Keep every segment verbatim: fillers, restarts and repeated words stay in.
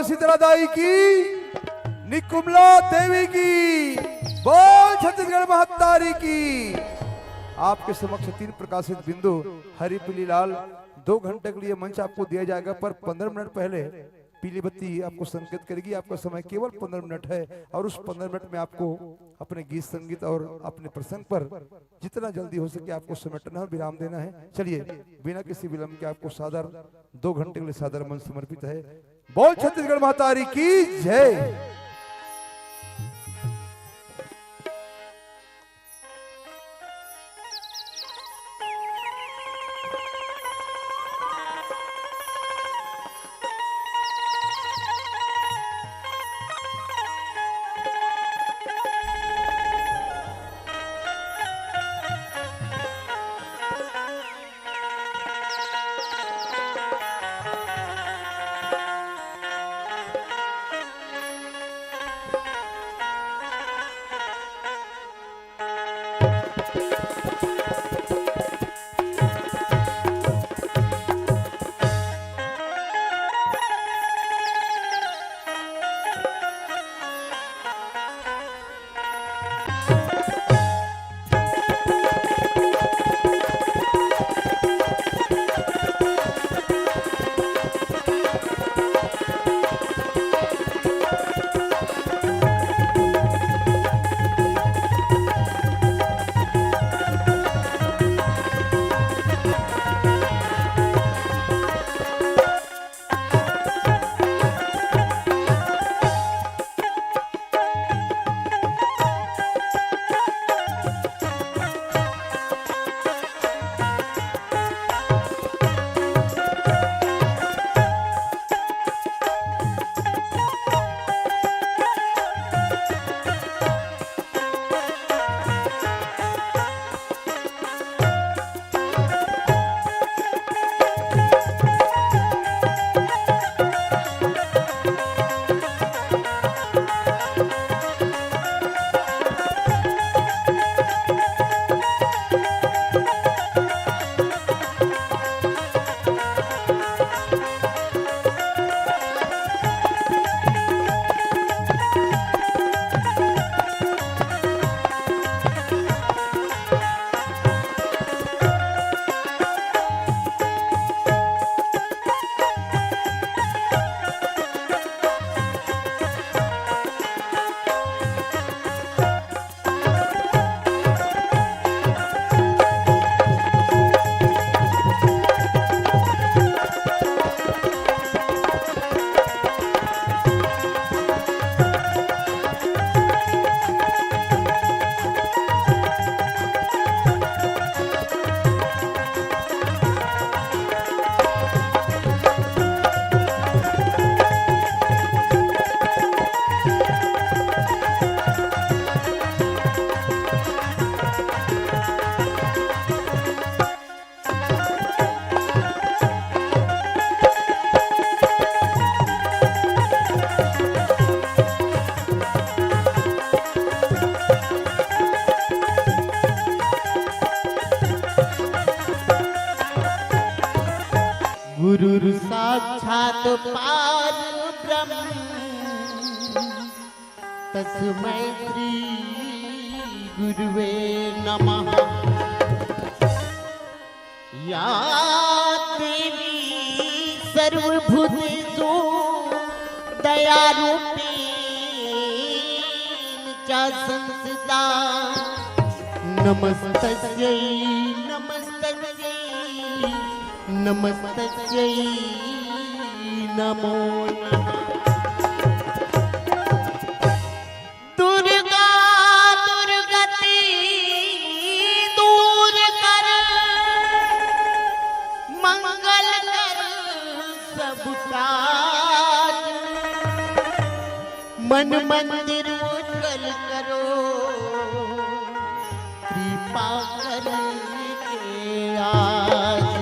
शीतला दाई की, निकुमला देवी की, बोल छत्तीसगढ़ महतारी की। आपके समक्ष तीन प्रकाशित बिंदु हरी पीली लाल, दो घंटे के लिए मंच आपको दिया जाएगा, पर पंद्रह मिनट पहले पीली बत्ती आपको संकेत करेगी। आपका समय केवल पंद्रह मिनट है और उस पंद्रह मिनट में आपको अपने गीत संगीत और अपने प्रसंग पर जितना जल्दी हो सके आपको समेटना है और विराम देना है। चलिए, बिना किसी विलंब के आपको सादर, दो घंटे के लिए सादर मंच समर्पित है। बोल छत्तीसगढ़ महतारी की जय। गुरुर्साक्षात् पारब्रह्म तस्मै श्री गुरुवे नमः। या देवी सर्वभूतेषु दयारूपेण च संस्थिता। नमस्तस्यै, नमस्तस्यै, नमस्तस्यै नमो नमः। दुर्गा दुर्गति दूर कर, मंगल कर सब काज। मन मंदिर उज्जवल करो, कृपा करके आज।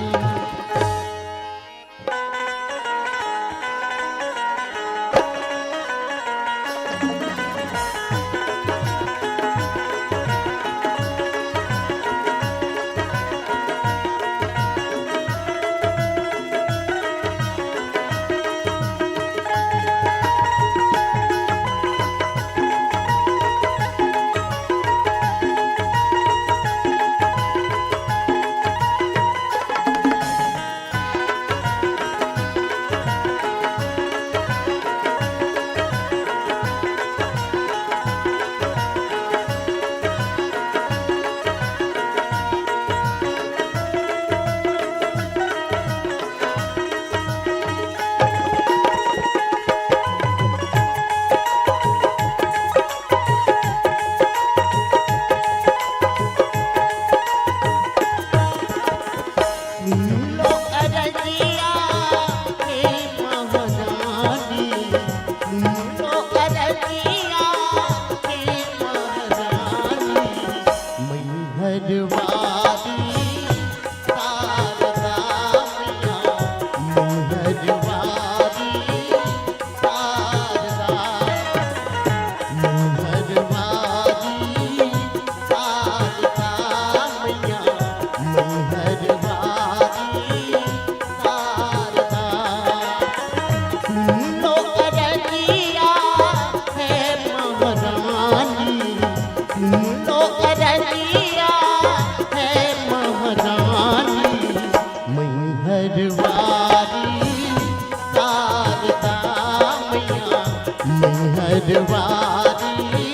मैहरवारी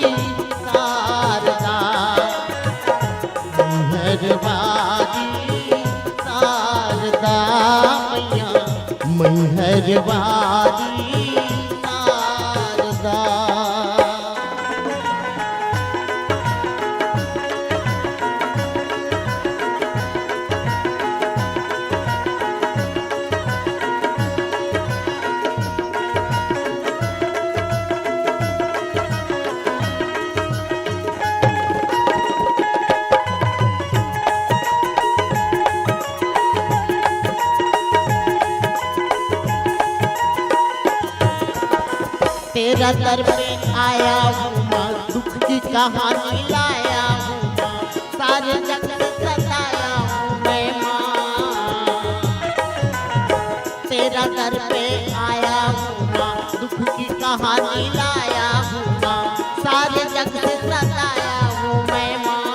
शारदा, मैहरवारी शारदा मैया, मैहरवारी शारदा। तेरा दर पे आया हूँ माँ, दुख की कहानी लाया हूँ माँ, सारे जग से सताया हूँ मैं माँ। तेरा दर पे आया हूँ माँ, दुख की कहानी लाया हूँ माँ, सारे जग से सताया हूँ मैं माँ।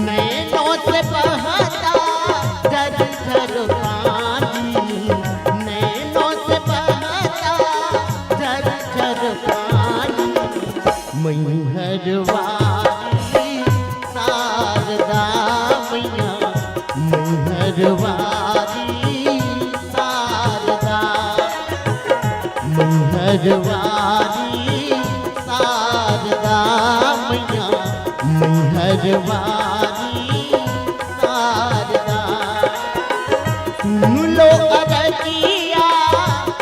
नैनों से बहता झरझर पानी, नैनों से बहता झरझर पानी, मैहरवारी शारदा मैया, मैहरवारी शारदा, मैहरवारी शारदा मैया, मैहरवारी शारदा। सुन लो अरजिया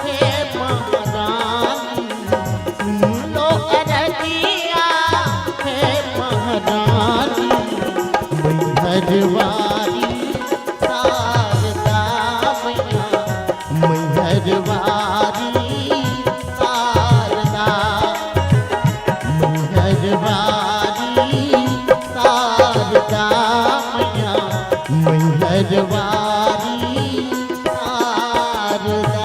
हे महारानी, सुन लो अरजिया हे महारानी, मैहरवारी शारदा मैया, मैहरवारी शारदा, मैहरवारी शारदा मैया, मैहरवारी Sharda.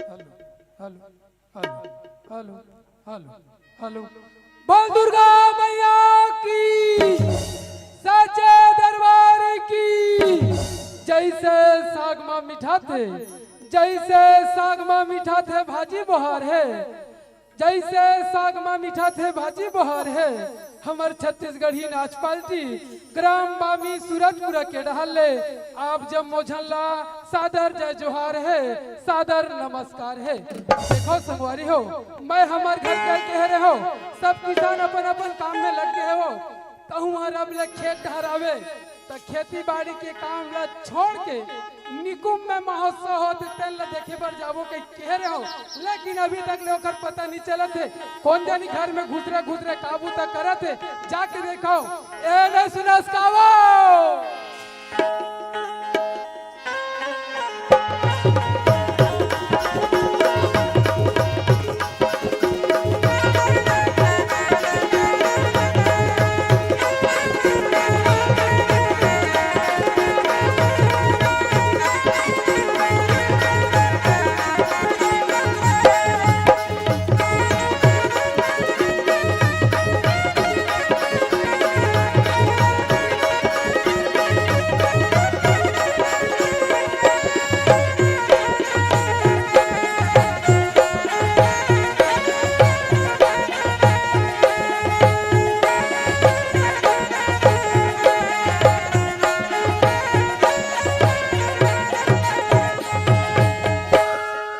Hello, hello, hello, hello, hello, hello. बोल दुर्गा मैया की, साचे दरबार की। जैसे साग मा मिठाथे, जैसे साग मा मिठाथे भाजी बोहार हे, जैसे साग मा मिठाथे भाजी बोहार हे, हमर छत्तीसगढ़ी नाच पार्टी ग्राम बामी सूरजपुरा के डहर ले आप जम्मो झन ला सादर जय जोहार हे, सादर नमस्कार हे। देखो संगवारी हो, मैं हमर घर के कह रहे हो, सब किसान अपन अपन काम में लग गए हो, कहूँ हर अब ले खेत डहर आवे, त खेती बाड़ी के काम ला छोड़ के निकुंभ में महोत्सव होत हे, तेन ला देखे बर जाबो कहि कहे रहे हो, लेकिन अभी तक ले ओकर पता नहीं चलत हे। कोन जनी घर में घुसरे घुसरे का बूता करत हे, जाके देखो। ए नहीं सुनस का वो?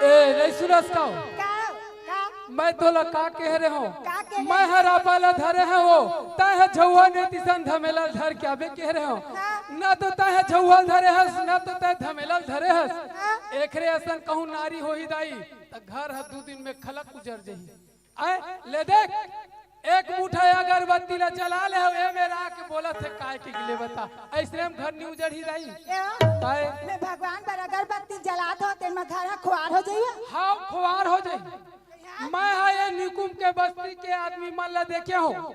ए, नहीं सुनस का? का? का? मैं तोला का कह रहे हो? का कह रहे मैं हो? हर आपा ला धरे हो, तय ह झउहा ने तिसन धमेला धर के आबे कह रहे हो। हाँ। ना तो तैं ह झउहा ल धरे हस, ना तो तैं धमेला ल धरे हस। हाँ? एकरे असन कहूँ नारी होही दाई, त घर ह दू दिन में खलक उजर जही। आय, ले देख, एक मुठा अगरबत्ती ला जला ले हव, ए मेर आके बोलत हे काय के, ले बता, अइसने म घर नी उजड़ही दाई? ए, काय? मैं भगवान बर अगरबत्ती जलात हव, तेन म घर ह खुवार हो जही? हाँ, खुवार हो जही। मैं ह ए निकुम के बस्ती के आदमी मन ला देखे हव,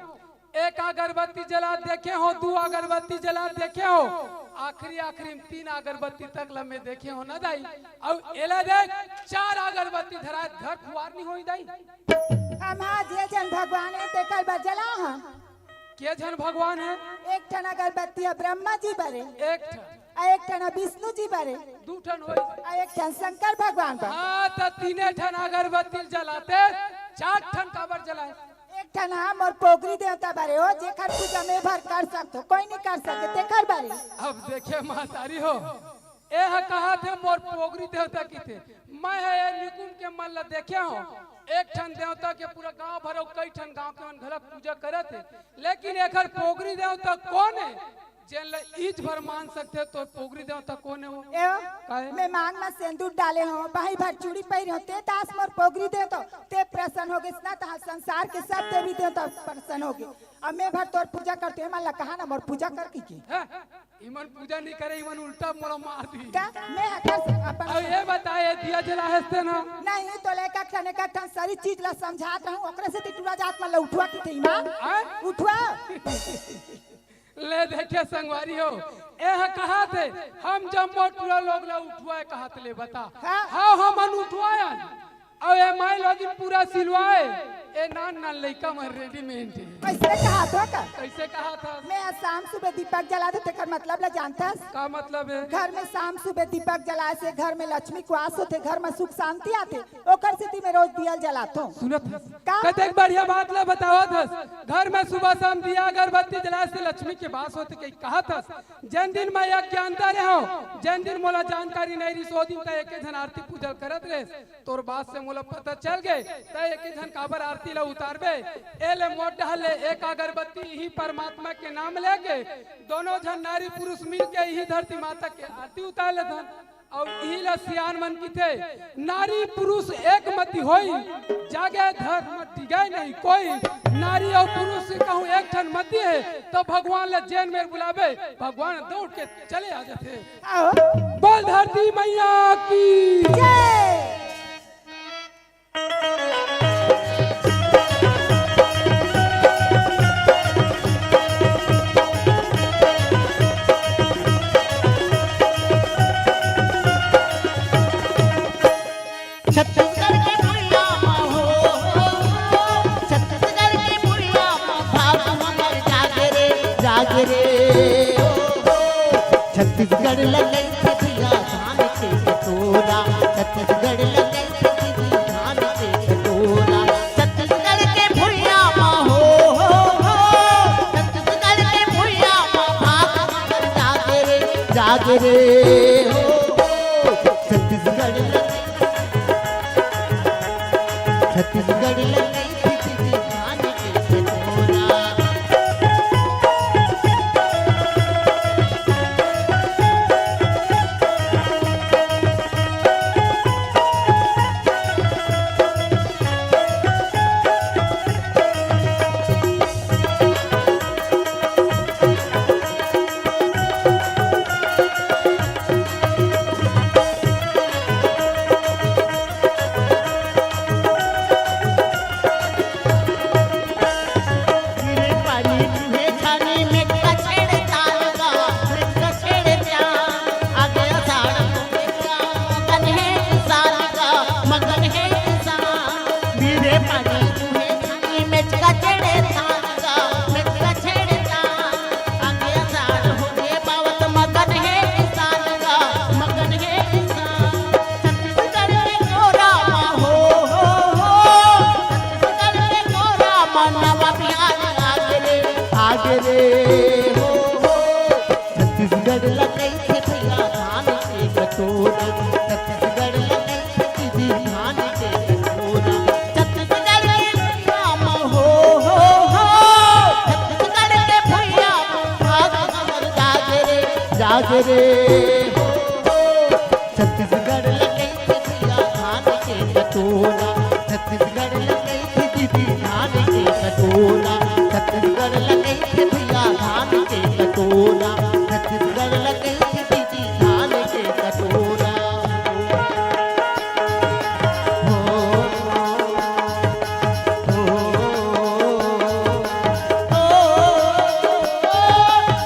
एक अगरबत्ती जलात देखे हव, दू अगरबत्ती जलात देखे हव, आखिरी, आखिरी म तीन अगरबत्ती तक ला मैं देखे हव ना दाई। अउ एला देख, चार अगरबत्ती धरात घर खुवार नी होही दाई। हम हा जे झन भगवान हे, तेकर बर जला हन। के झन भगवान हे? एक ठन अगरबत्ती ह ब्रह्मा जी बर हे। एक ठन। अउ एक ठन ह विष्णु जी बर हे। दू ठन होइस। अउ एक ठन शंकर भगवान बर। हाँ, त तीने ठन अगरबत्ती ल जलाते, चार ठन काबर जलाए? एक ठन ह मोर पोगरी देवता बर हे, ओ जेकर पूजा मैं भर कर सकथों, कोई नी कर सके, तेकर बर हे। अब देखे महतारी हो, ए ह कहत हे मोर पोगरी देवता कहिथे। मैं ह ए निकुम के मन ल देखे हव, एक ठन देवता के पूरा गांव भर अउ कई ठन गांव के मन घलक पूजा करत हे, लेकिन एकर पोगरी देवता कोन हे? जेन ल इंच भर मान सकथे, तोर पोगरी देवता कोन हे वो? ए, काहे? मैं मांग म सेंदूर डाले हव, बाही भर चूड़ी पहिरे हव, ते दास मोर पोगरी देवता, ते प्रसन्न हो गेस ना, तहां संसार के सब देवी देवता प्रसन्न हो गे। अब मैं भर तोर पूजा करथों, ए मन ल कहा ना मोर पूजा कर कहिके। हैं? इमन पूजा नी करे, इमन उल्टा मोला मार दी। का? मैं ह कर सक-, अपन अउ ए बता, ए दिया जलाए हस ते ना? नहीं, तोला एक एक ठन, एक एक ठन सारी चीज ला समझात रहूं, ओकरे सेती टूरा जात मन ला उठवा कहिथे, ईमान? हैं? उठवा। ले देखे संगवारी हो, ए ह कहत हे, हम जम्मो टूरा लोग ला उठवा कहत, ले बता। हाँ। हाँ, हमन उठवायन। अउ ए माई लोगिन पूरा सिलवाए, ए नान नान लइका मन रेडीमेड हे। कइसे कहत हस का? कइसे कहत हस? मैं ह शाम सुबह दीपक जलाथों, तेकर मतलब ला जानथस? का मतलब हे? घर में शाम सुबह दीपक जलाए से घर में लक्ष्मी के वास होथे, घर में सुख शांति आथे, ओकर सेती मैं रोज दिया ल जलाथों। सुनत हस? का? कतेक बढ़िया बात ला बतावत हस। घर में सुबह शाम दिया अगरबत्ती जलाए से लक्ष्मी के वास होथे कहि कहत हस। जेन दिन मैं यज्ञ अंदर हव, जेन दिन मोला जानकारी नइ रिहिस, ओ दिन त एके झन आरती पूजा करत रहेस। तोर बात से मोला पता चल गे, त एके झन काबर आरती ला उतारबे। ए ले मोर डहर ले एक अगरबत्ती, इही परमात्मा के नाम लेके दोनों झन नारी पुरुष मिल के इही धरती माता के आरती उतार लेथन। अउ इही ला सियान मन किथे, नारी पुरुष एक मति होई, जागे धर्म डिगे नहीं कोई। नारी अउ पुरुष कहूँ एक ठन मति हे, त भगवान ला जेन मेर बुलाबे, भगवान दौड़ के चले आ जाथे। आओ। बोल धरती मैया की। जय। छत्तीसगढ़ के भुइयां म हो, छत्तीसगढ़ के भुइयां म भाग हमर जागे रे, जागे रे, ओ हो। छत्तीसगढ़ लगई छठिया धान के कटोरा, छत्तीसगढ़ लगई छठिया धान के कटोरा। छत्तीसगढ़ के भुइयां म हो, हो, हो, छत्तीसगढ़ के भुइयां म भाग हमर जागे रे, जागे रे, हो, हो। छत्तीसगढ़ लगई छत्तीसगढ़ लगई खिचड़ी खाने के चटोरा। रे हो, हो, छत्तीसगढ़ लगई के भैया धान के कटोरा, छत्तीसगढ़ लगई के दीदी धान के कटोरा, छत्तीसगढ़ लगई के भैया धान के कटोरा, छत्तीसगढ़ लगई के दीदी धान के कटोरा। हो, हो, हो, हो,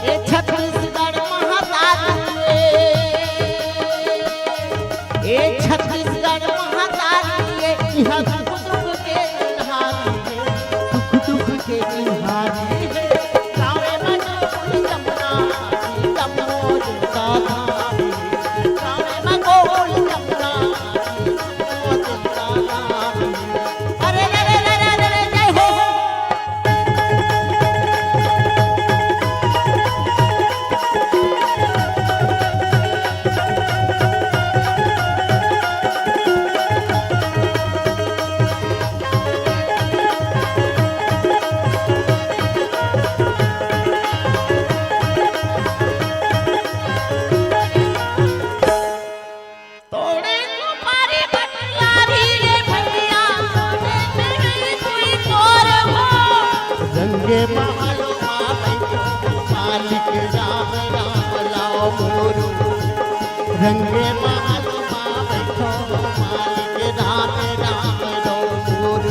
ए छत्तीसगढ़ महाराज ए, ए छत्तीसगढ़ महाराज ए, इहाँ सुख दुख के चिन्हारी हे, सुख दुख के चिन्हारी हे। गाँवे म गोकुल जमुना, सीतम मोर दादा हे। गाँवे म गोकुल जमुना, सीतम मोर दादा हे। अरे रे रे रे रे रे, जय हो। तोड़े सुपारी बटलारी रे भैया, तोड़े नहीं कोई तोर हो। रंगे महल मा बैठो हो मालिक, राम राम लाओ मोर। रंगे महल मा बैठो हो मालिक, राम राम लाओ मोर।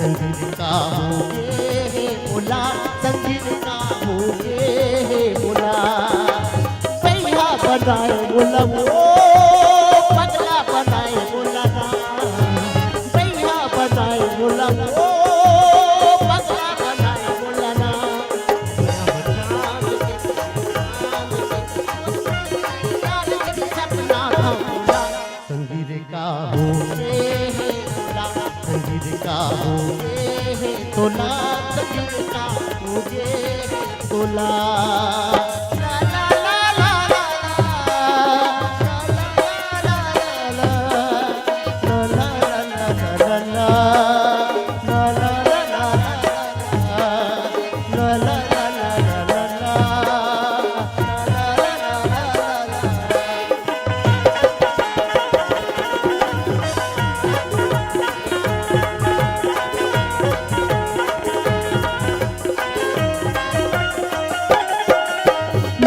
संगीत का होगे हे मोला, संगीत का होगे हे मोला। भैया बनाए मोला वो, पगला बनाए मोला ना। भैया बनाए मोला वो, पगला बनाए मोला ना। सपना था मोला। संगीत का होगे हे मोला, संगीत का होगे हे तोला, संगीत का होगे हे तोला।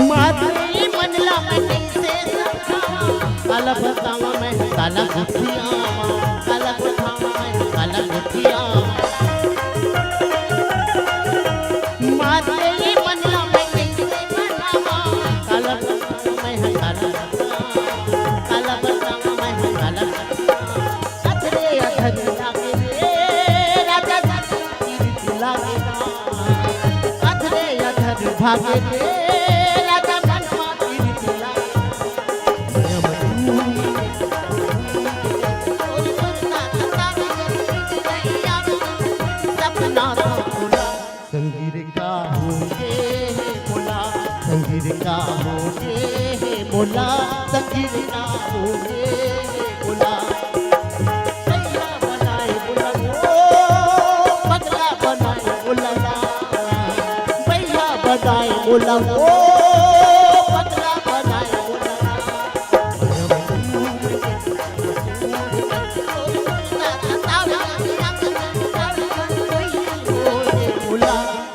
मातरी मन ला मैं कइसे समझावां, काला बतावां मैं, काला गोठियावां, काला बतावां मैं, काला गोठियावां। मातरी मन ला मैं कइसे मनावां, काला बतावां मैं, काला बतावां, काला बतावां मैं, काला बतावां। अधरे अधर लागे रे राजा, तीर लागे ना। अधरे अधर भागे रे राजा, मनवा तीर लागे। सपना था पूरा। संगीत का होगे हे मोला, संगीत का होगे हे मोला, संगीत का होगे हे मोला। भैया बनाए मोला वो, पगला बनाए मोला ना। भैया बनाए मोला वो, पगला बनाए मोला ना।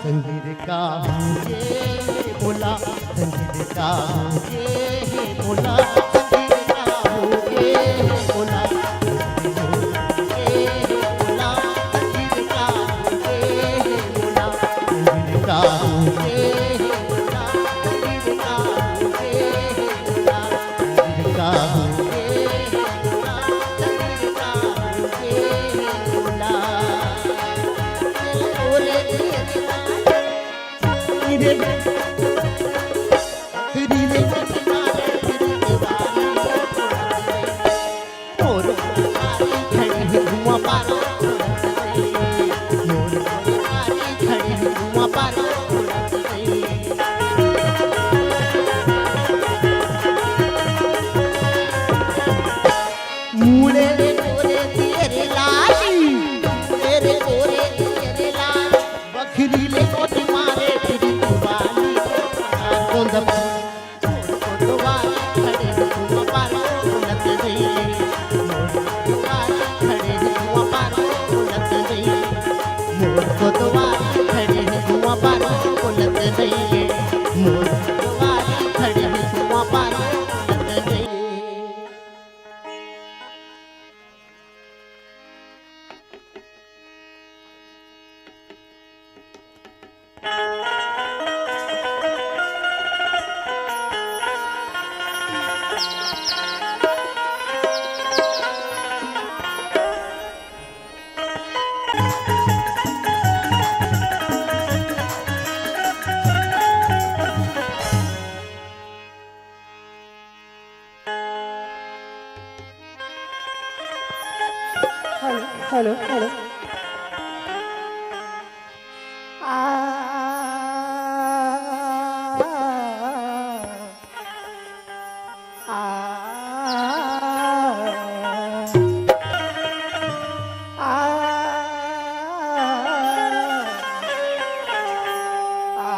संगीत का होगे मोला, संगीत का होगे मोला, संगीत का होगे मोला, संगीत का होगे मोला, संगीत का होगे मोला, संगीत का होगे मोला, संगीत का होगे मोला। मुड़े ले तोरे तेरे लाली, तेरे तोरे तेरे लाली, बखरी ले कोठी मारे तेरी कुर्बानी। कोंद मोर कोतवाल खड़े हुआ पारो उलट गई, मोर कोतवाल खड़े हुआ पारो उलट गई, मोर कोतवाल खड़े हुआ पारो उलट गई, मोर कोतवाल खड़े हुआ पारो उलट गई। Hello, hello, hello. आ, आ, आ, आ,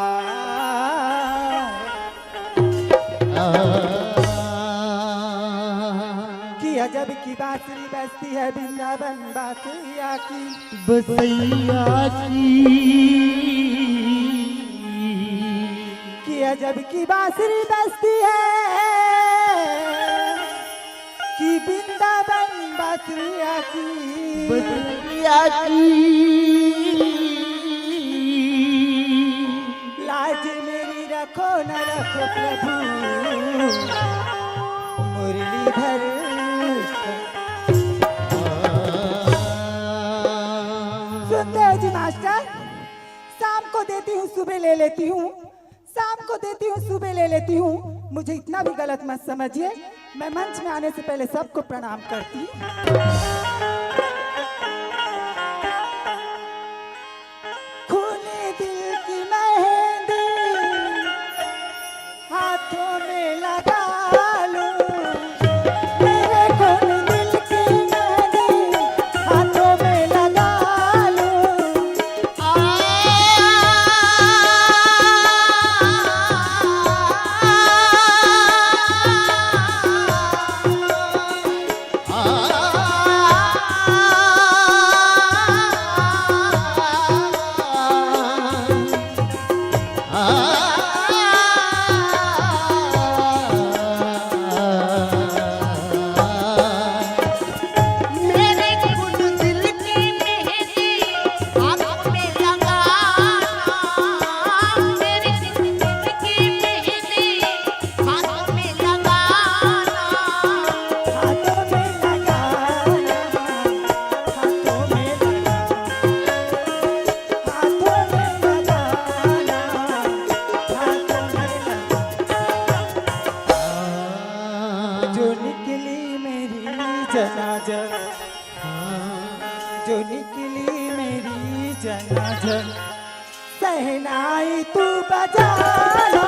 कि अजब की बांसुरी बजती है वृंदावन बासिया की। बसैया की। कि अजब की बांसुरी बजती है कि वृंदावन बसुरिया की, बसुरिया की। लाज मेरी रखो न रखो प्रभु, मुरलीधर। सुनते हो जी मास्टर, शाम को देती हूँ, सुबह ले लेती हूँ, शाम को देती हूँ, सुबह ले लेती हूँ। मुझे इतना भी गलत मत समझिए। मैं मंच में आने से पहले सबको प्रणाम करती हूँ। खूनी दिल की मेहंदी हाथों में लगा लूं, मेरे खूनी दिल की मेहंदी हाथों में लगा लूं। जो निकली मेरी जनाजा, जो निकली मेरी जनाजा, शहनाई तू बजाना।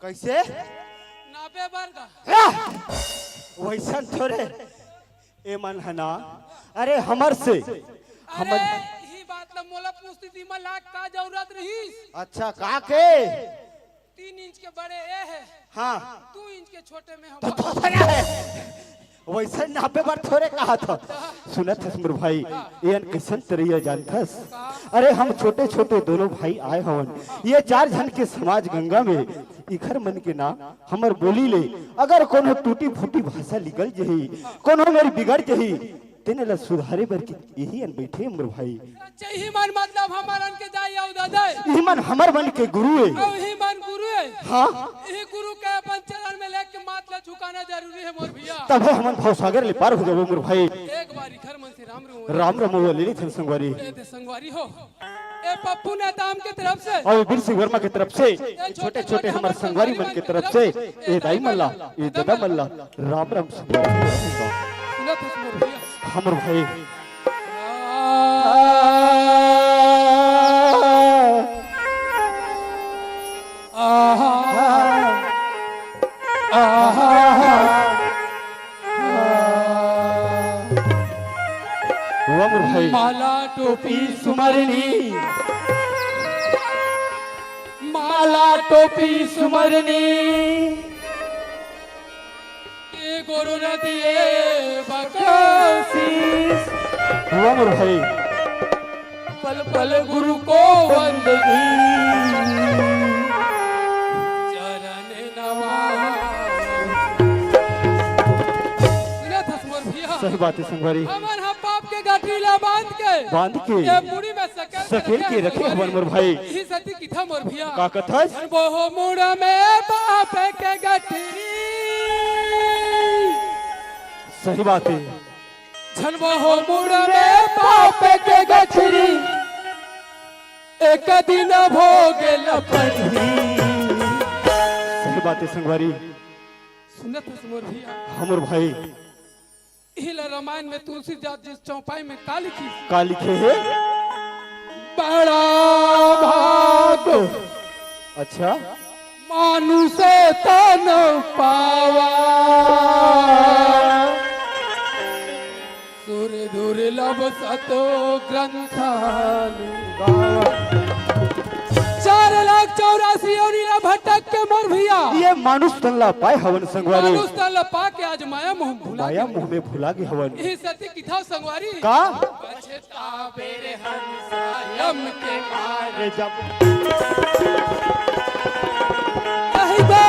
कइसे? नापे बर का? आह! वइसन थोरे ए मन ह ना। अरे हमर से, अरे हमर ही बात ला मोला पूछती थी, मैं लाख का जरूरत रहीस? अच्छा, का के? तीन इंच के बड़े ए हे। हाँ। दू इंच के छोटे में हम तो थोथना हे। वइसन नापे बर थोरे कहा था। सुनत हस मोर भाई, एन कइसन तरइया जानथस? अरे हम छोटे-छोटे दोनों भाई आए हवन। ये चार झन के समाज गंगा में इखर मन के ना हमर बोली ले अगर कोनो टूटी-फूटी भाषा निकल जही, कोनो मेर बिगड़ जही, तेने ला सुधारे बर के इही अन बइठे मोर भाई। अच्छा, इही मन मतलब हमर मन के दाई अउ ददा ए। इही मन हमर मन के गुरु ए। अउ इही मन गुरु ए। हाँ। इही गुरु के अपन चरण में लेके माथ ला झुकाना जरूरी हे मोर भैया। तभे हमन भवसागर ले पार हो जाबो मोर भाई। एक बार इखर मन से राम राम। राम राम बोले ले थन संगवारी। ए दे संगवारी हो। ए पप्पू नेताम के तरफ से। अउ ए बीर सिंह वर्मा के तरफ से। ए छोटे-छोटे हमर संगवारी मन के तरफ से। ए दाई मन ला, ए ददा मन ला। राम राम सुंदर। सुनत हस मोर भैया। हमर भाई। आहा। आहा। आहा। वाह मोर भाई। माला टोपी सुमरनी, माला टोपी सुमरनी, ए गुरु रतिए बकसीस। वाह मोर भाई। पल पल गुरु को वंदगी, चरण नवा। सुनत हस मोर भैया। सही बात हे संगवारी। हमन ह पाप के गठरी ला बांध के, बांध के, ए मुड़ी में सकेल सकेल के रखे हवन मोर भाई। इही सती किथा मोर भैया। का कथस? वो मुड़ में पाप के गठरी। सही बात हे। झन वो मुड़ में पाप के गठरी, एक दिन भोगे ल पड़ही। सही बात हे संगवारी। सुनत हस मोर भैया। हमर भाई। इही ला रामायण में तुलसीदास जी चौपाई में का लिखिस? का लिखे हे? बड़ा भाग। अच्छा। मानुष तन पावा। सुर दुर्लभ सत ग्रंथानुभावा। चार लाख चौरासी योनि ला भटक के मोर भैया। ये मानुष तन ला पाए हवन संगवारी। मानुष तन ला पा के आज माया मोह भुला माया गे। मोह में भुला गे हवन। इही सती किथा संगवारी। का? पछतावे रे हंसा यम के मार जब। नहीं बे।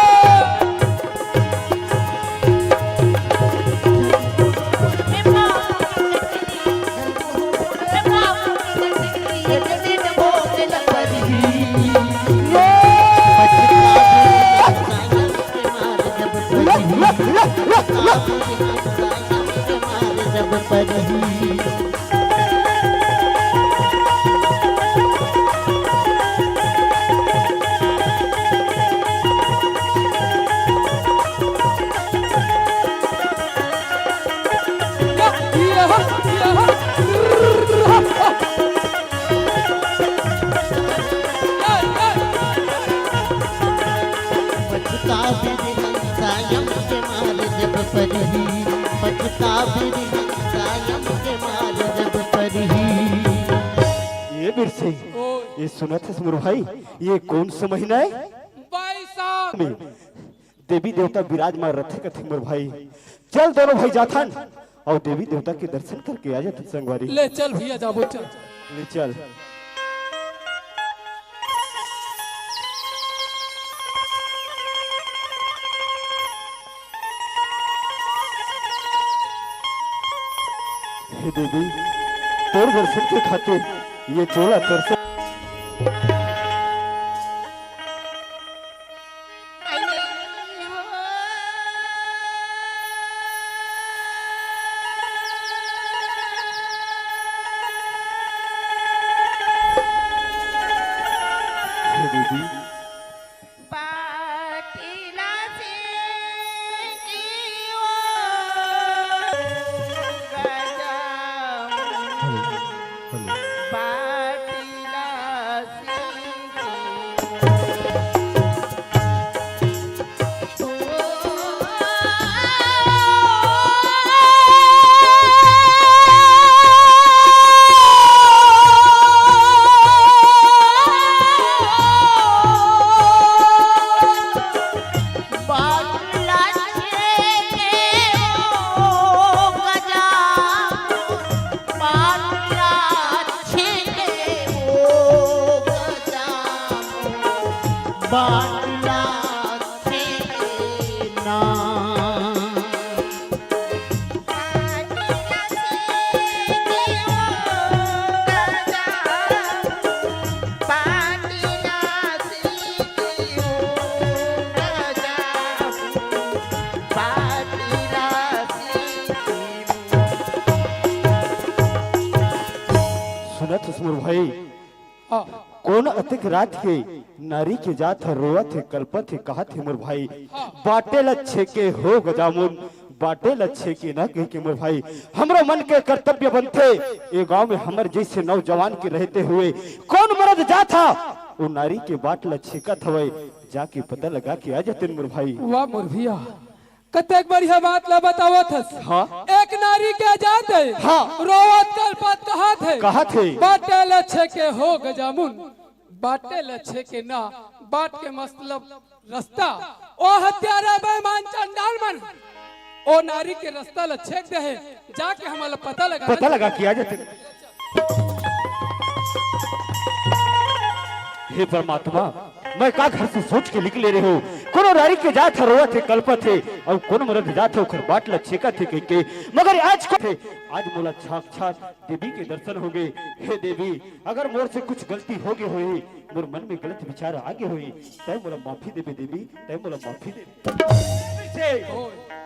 पछतावे रे हंसा यम के मार जब परिही, पछतावे रे हंसा यम के मार जब परिही। ये बीर सिंह, ओ। ये सुनत हस मोर भाई, ये कौन सा महीना है? बैसाख। देवी देवता विराजमान रथे कथे मोर भाई। चल दोनों भाई जाथन अउ देवी देवता के दर्शन करके आ जाथन संगवारी। ले चल भैया जाबो चल। ले चल। हे देवी, तोर दर्शन के खातिर ये चोला दर्शन सुनत हस मोर भाई, हाँ। कोन अतेक रात के नारी के जात ह रोवत हे, कलपत हे, कहत हे मोर भाई, हाँ। बाटे ल छेके हो गजामुन, बाटे ल छेके न कह के मोर भाई, हमरो मन के कर्तव्य बनथे, ए गांव में हमर जैसे नौजवान के रहते हुए कोन मरद जात ह, ओ नारी के बाट ल छेकत हवय, जाके पता लगा के आ जातेन मोर भाई। वाह मोर भैया, कतेक बढ़िया बात ला बतावत हस। हाँ। एक नारी के जात हे, हाँ। रोवत कलपत कहत हे, कहत हे। बाटे ल छेके हो गजामुन, बाटे ल छेके ना, बाट के मतलब रास्ता। ओ हत्यारा बेईमान चंडाल मन, ओ नारी के रास्ता ल छेक दे हे, जाके हमला पता लगा। पता लगा के आ जाते। हे परमात्मा, मैं का घर से सोच के निकले रहे हो, कोनो नारी के जात ह रोवत हे, कलपत हे, अउ कोनो मरद जात ह ओकर बाट ल छेकत हे कहिके, मगर आज को थे, आज मोला साक्षात देवी के दर्शन होगे। हे देवी, अगर मोर से कुछ गलती होगे होही, मोर मन में गलत विचार आगे होही, तै मोला माफी देबे देवी, तै मोला माफी दे। से,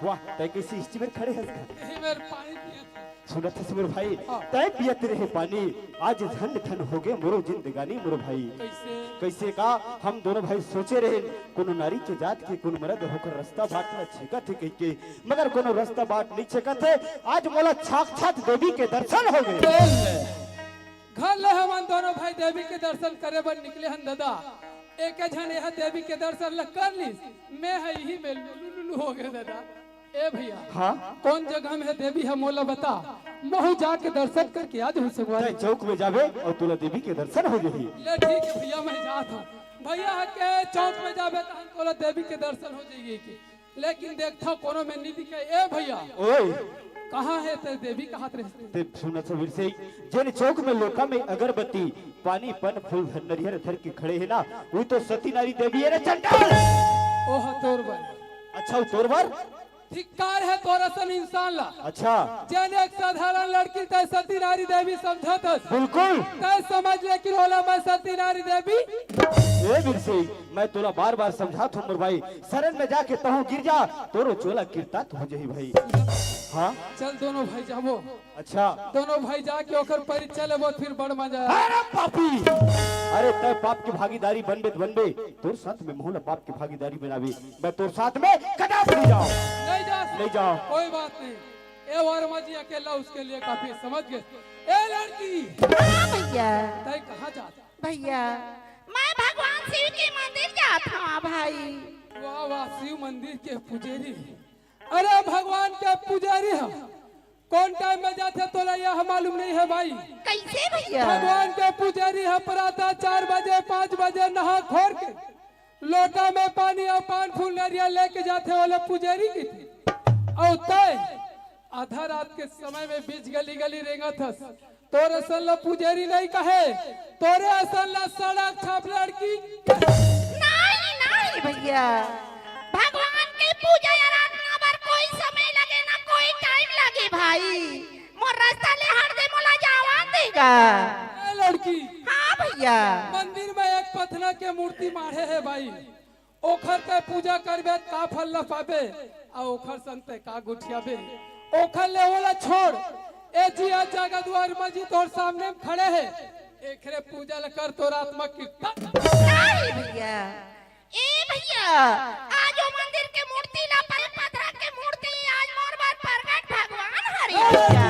वाह, तै कैसे इस मेर खड़े हस? यही मेर पानी पिए थे। सुनत हस मोर भाई, हाँ। तै पियत रहे पानी, आज धन धन होगे मोरो जिंदगानी मोर भाई। कैसे? कैसे का हम दोनों भाई सोचे रहे, कोनो नारी के जात के कोनो मरद होकर रास्ता बाट ल छेकत हे कहिके, मगर कोनो रास्ता बाट नहीं छेकत हे। आज मोला साक्षात देवी के दर्शन होगे। घर ले हमन दोनों भाई देवी के दर्शन करे बर निकले हन दादा। एक झन यह देवी के दर्शन ल कर लीस, मैं ह इही में लुलु लुलु होगे दादा। ए भैया, हाँ? कोन जगह में हे देवी ह मोला बता, महू जाके दर्शन करके आ जाहूं संगवारी। तै चौक में जाबे अउ तोला देवी के दर्शन हो जाही। ले ठीक हे भैया, मैं जात हूं। भैया ह के चौक में जाबे तहन तोला देवी के दर्शन हो जाही के। लेकिन देखथव कोनो में नी दिखे। ए भैया, ओए। कहां हे तै देवी कहत रहिस? तै सुनत हस बिरसे, जेन चौक में लोटा में अगरबत्ती, पानी, पन, फूल धर, नरियर धर के खड़े हे ना, उही तो सती नारी देवी हे रे चंडाल। ओह तोर बर। अच्छा, वो तोर बर? धिक्कार हे तोर असन इंसान ला। अच्छा। जेन एक साधारण लड़की ल तै सती नारी देवी समझत हस। बिल्कुल। तै समझ ले कि ओला मैं सती नारी देवी। ए बिरसे, मैं तोला बार बार समझात हूं मोर भाई, शरण में जाके तहूं गिर जा, तोरो चोला किरतात हो जाही भाई। हाँ? चल दोनों भाई जाबो। अच्छा। दोनों भाई जाके ओकर परीक्षा लेबो, फिर बड़ मजा आही। अरे पापी, अरे तै पाप के भागीदारी बनबे त बनबे, तोर साथ में महू ला पाप के भागीदारी बनाबे, मैं तोर साथ में कदापि नहीं जांव। नहीं जा सकते। नहीं जांव। कोई बात नहीं, ए वर्मा जी अकेला उसके लिए काफी, समझ गे। ए लड़की। हाँ भैया। तै कहां जात? भैया, मैं भगवान शिव के मंदिर जात हंव भाई। वाह वाह, शिव मंदिर के पुजेरी। अरे भगवान के पुजेरी ह, कोन टाइम में जाथे तोला यह मालूम नहीं हे भाई। कैसे भैया? भगवान के पुजेरी ह प्रातः चार बजे पांच बजे नहा खोर के लोटा में पानी अउ पान फूल नरियर लेके जाथे, ओला पुजेरी कहिथे। अउ तै आधा रात के समय में बीच गली गली रेंगत हस। तोर असन ल पुजेरी नहीं कहे, तोरे असन ल सड़क छाप लड़की। नहीं, नहीं भैया, भगवान के पूजा आराधना बर कोई समय लगे ना, कोई टाइम लगे भाई। मोर रास्ता ले हट दे, मोला जावन दे गा। ए लड़की। हाँ भैया। मंदिर में एक पथरा के मूर्ति माढ़े हे भाई, ओखर तै पूजा करबे त का फल ल पाबे, अउ ओखर संग तै का गोठियाबे, ओखर ले ओला छोड़। ए जिया जागत वर्मा जी तोर सामने में खड़े हे, एकरे पूजा ल कर, तोर आत्मा कीर्तन। नहीं भैया, ए भैया, आज ओ मंदिर के मूर्ति ला परे, पथरा के मूर्ति आज मोर बर प्रगट भगवान हरे भैया।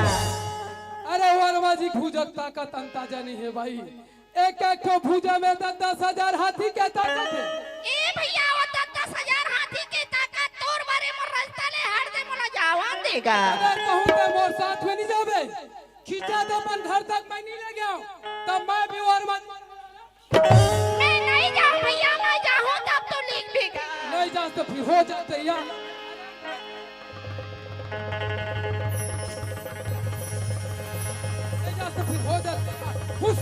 अरे वर्मा जी, भुजा के ताकत अंदाजा नहीं हे भाई। एक एक ठो भुजा में दस दस हजार हाथी के ताकत हे। ए भैया, वो दस दस हजार हाथी के ताकत तोर बर ए मोर रास्ता ले हट दे, मोला जावन दे गा। अगर कहूं त मोर साथ में नहीं जाबे, खींचा त अपन घर तक मैं नहीं ले गया, तब मैं भी वर्मा। मैं नहीं जांव भैया, मैं जाहूं तब तो लिख भी गा। नहीं जा तो फिर हो जाते यार। नहीं जा तो फिर हो जाते यार। खुश।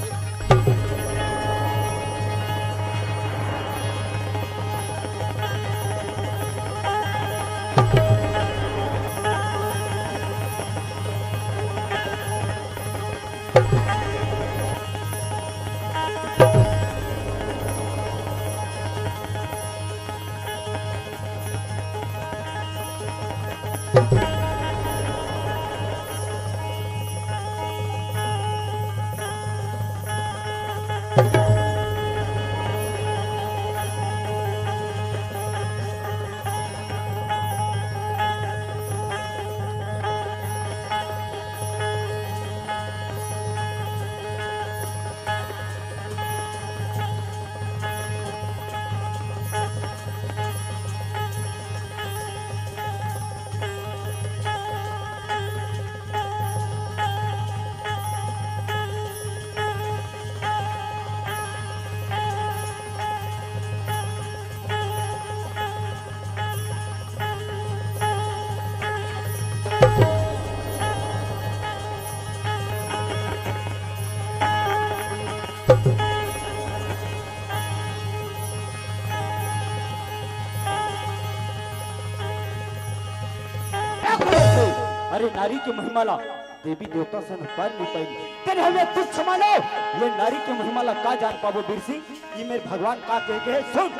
अरे नारी के महिमा ला देवी देवता सन पर नहीं पाई। तेने हमें तुझ क्षमा लो, ये नारी के महिमा ला का जान पाबो बीर सिंह? ये मेरे भगवान का कह के है, सुन।